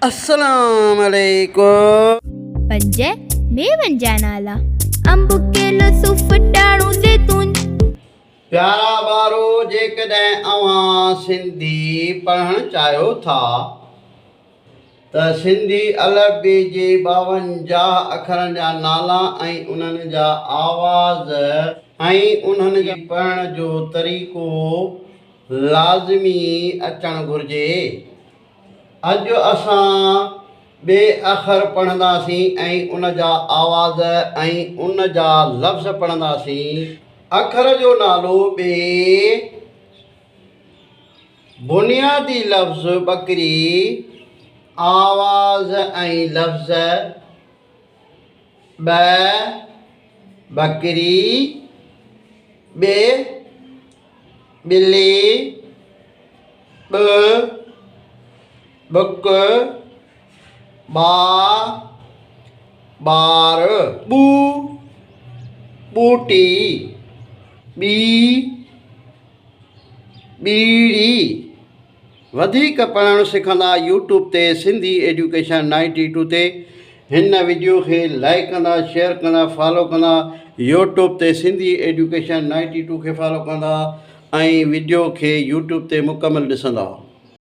السلام عليڪم. پنج ميون جا نالا، انب، ڪيلو، صوف، ڏاڙهون، زيتون. پيارا ٻارو جيڪڏهن اوهان سنڌي پڙهڻ چاهيو ٿا ته سنڌي الف بي جي 52 اکرن جا نالا ۽ انهن جا آواز ۽ انهن جي پڙهڻ جو طريقو لازمي اچڻ گهرجي. اڄ اسان ٻي اکر پڙهنداسين ۽ ان جا آواز ۽ ان جا لفظ پڙهنداسين. اکر جو نالو ٻي، بنيادي لفظ ٻڪري، آواز ۽ لفظ ٻه، ٻڪري، ٻي، ٻلي، ٻه، ٻڪ، ٻا، ٻار. ٻو، ٻوٽي، ٻي، ٻيڙي. وڌيڪ پڙهڻ سکندا يوٽيوب تي سنڌي ايجوڪيشن نائنٽي ٽو تي هن وڊيو کي لائيڪ ڪندا شيئر ڪندا فالو ڪندا يوٽيوب تي سنڌي ايجوڪيشن نائنٽي ٽو کي فالو ڪندا ۽ وڊيو کي يوٽيوب تي مڪمل ڏسندا.